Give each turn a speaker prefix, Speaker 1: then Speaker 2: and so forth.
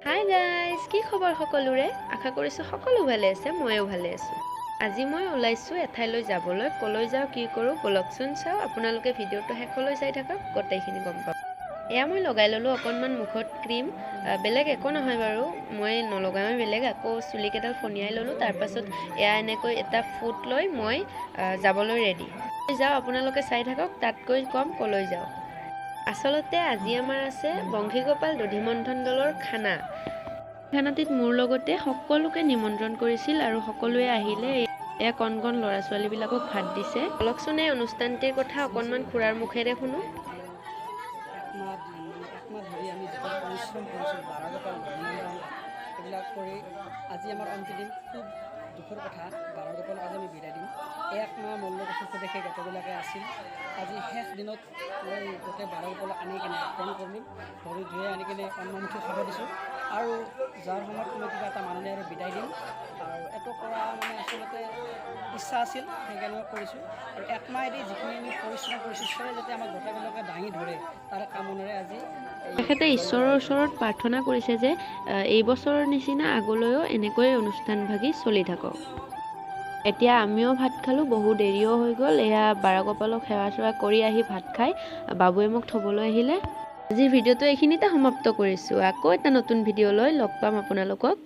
Speaker 1: Hi guys, কি খবৰ সকলোৰে? আশা কৰিছোঁ সকলো ভালে আছে। ময়ো ভালে আছোঁ। আজি মই ওলাইছোঁ এঠাইলৈ যাবলৈ। ক'লৈ যাওঁ, কি কৰোঁ, ব'লকচোন চাওঁ। আপোনালোকে ভিডিঅ'টো শেষলৈ চাই থাকক, গোটেইখিনি গম পাব। এয়া মই লগাই ল'লোঁ অকণমান মুখত ক্ৰীম, বেলেগ একো নহয় বাৰু, মই নলগাওঁৱে বেলেগ। আকৌ চুলিকেইডাল ফণিয়াই ল'লোঁ। তাৰপাছত এয়া এনেকৈ এটা ফুট লৈ মই যাবলৈ ৰেডি। যাওঁ, আপোনালোকে চাই থাকক, তাত গৈ ক'ম ক'লৈ যাওঁ। আচলতে আজি আমাৰ আছে বংশীগোপাল দধিমন্থন দলৰ খানা। খানাটিত মোৰ লগতে সকলোকে নিমন্ত্ৰণ কৰিছিল আৰু সকলোৱে আহিলে। এয়া কণ কণ ল'ৰা ছোৱালীবিলাকক ভাত দিছে। ব'লকচোন, এই অনুষ্ঠানটিৰ কথা অকণমান খুৰাৰ মুখেৰে শুনো।
Speaker 2: একমাহ ধৰি আমি যিটো পৰিশ্ৰম কৰিছোঁ, বাৰগোপাল দধিমন্থন এইবিলাক কৰি আজি আমাৰ অন্তিম দিন। খুব দুখৰ কথা, বাৰগোপালক আজি আমি বিদায় দিম। এক মাহ মোৰ লগত সুখে দেখে গোটেইবিলাকে আছিল। আজি শেষ দিনত মই গোটেই বাৰগোপালক আনি কেনে আপ্যায়ন কৰিলোঁ, ভৰি ধুই আনি কেনে অন্নমুঠি খাব দিছোঁ আৰু যাৰ সময়ত মই কিবা এটা মাননি আৰু বিদায় দিম। আৰু এইটো কৰা মানে আচলতে ইচ্ছা আছিল, সেইকাৰণে কৰিছোঁ। আৰু একমাহেদি যিখিনি আমি পৰিশ্ৰম কৰিছোঁ, ঈশ্বৰে যাতে আমাক গোটেইবিলাকে দাঙি ধৰে, তাৰ কামনাৰে আজি।
Speaker 1: তেখেতে ঈশ্বৰৰ ওচৰত প্ৰাৰ্থনা কৰিছে যে এই বছৰৰ নিচিনা আগলৈও এনেকৈ অনুষ্ঠানভাগি চলি থাকক। এতিয়া আমিও ভাত খালোঁ, বহু দেৰিও হৈ গ'ল। এয়া বাৰগোপালক সেৱা চেৱা কৰি আহি ভাত খাই বাবুৱে মোক থ'বলৈ আহিলে। আজিৰ ভিডিঅ'টো এইখিনিতে সমাপ্ত কৰিছোঁ। আকৌ এটা নতুন ভিডিঅ' লৈ লগ পাম আপোনালোকক।